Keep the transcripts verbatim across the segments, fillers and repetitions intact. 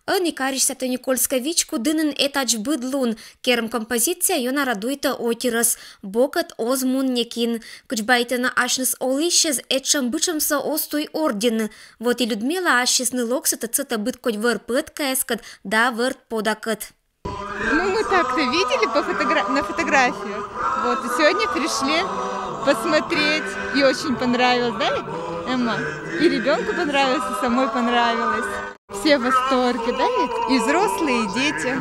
Ӧні кариссӧ Свято-Никольскӧй вичку дінын этадз быд лун. Керӧм композиция ёна радуйтӧ отирӧс. Бокӧд оз мун некин. Кыдз байтӧны, асьныс олысьӧс этшӧм-бытшӧмсӧ оз туй орденны. Вот и Людмила ассьыс нылӧгсӧ тӧдсӧ быд кодь вӧр пӧткаяскӧд да вӧр подакӧд. Ну, мы так-то видели по фотогра- на фотографиях. Вот, и сегодня пришли посмотреть. И очень понравилось, да, Эмма? И ребенку понравилось, и самой понравилось. Все в восторге, да ведь? И взрослые, и дети.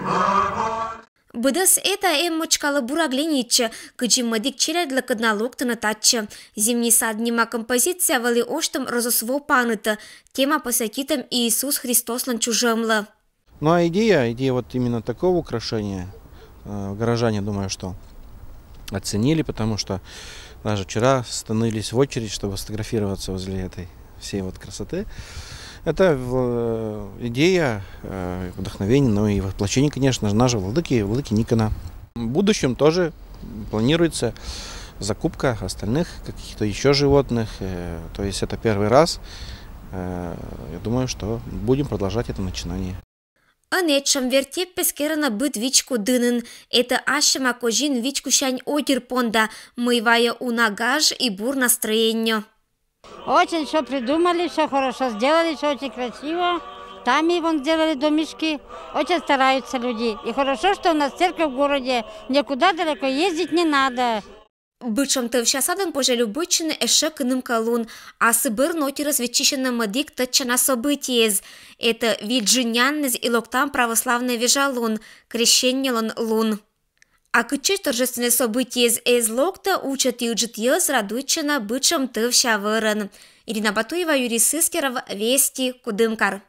Быдӧс эта Эммочкалы бура глянитчӧ, кыдзи мӧдік челядьлы, кӧд на локтӧны татчӧ. «Зимний сад» нима композиция вӧлі ошйӧм розыс во паныт. Тема посвятитӧм Иисус Христослӧн чужӧмлы. Ну а идея, идея вот именно такого украшения, э, горожане, думаю, что оценили, потому что даже вчера становились в очередь, чтобы сфотографироваться возле этой всей вот красоты. Это в- идея, э, вдохновение, ну и воплощение, конечно же, нашего владыки, владыки Никона. В будущем тоже планируется закупка остальных каких-то еще животных. Э, то есть это первый раз. Э, я думаю, что будем продолжать это начинание. Ӧні этшӧм вертеппес керӧны быд вичку дінын. Этӧ ассьӧма козин вичкусянь отир понда, мый вайӧ уна гаж и бур настроение. Очень все придумали, все хорошо сделали, все очень красиво. Там и вон сделали домишки. Очень стараются люди. И хорошо, что у нас церковь в городе. Никуда далеко ездить не надо. Бытшӧм тӧвся садын позьӧ любуйтчыны ещӧ кынымка лун. Аслыс бӧрын отирӧс виччысьӧны мӧдік тӧдчана событиеез. Этӧ Виджиннянныс и локтан православнӧй вежалун, Крещениелӧн лун. А кытчӧдз торжественнӧй событиеез эз локтӧ, учӧ ті ыджыд йӧз радуйтчӧны бытшӧм тӧвся вӧрӧн. Ирина Батуева, Юрий Сыскеров, «Вести», Кудымкар.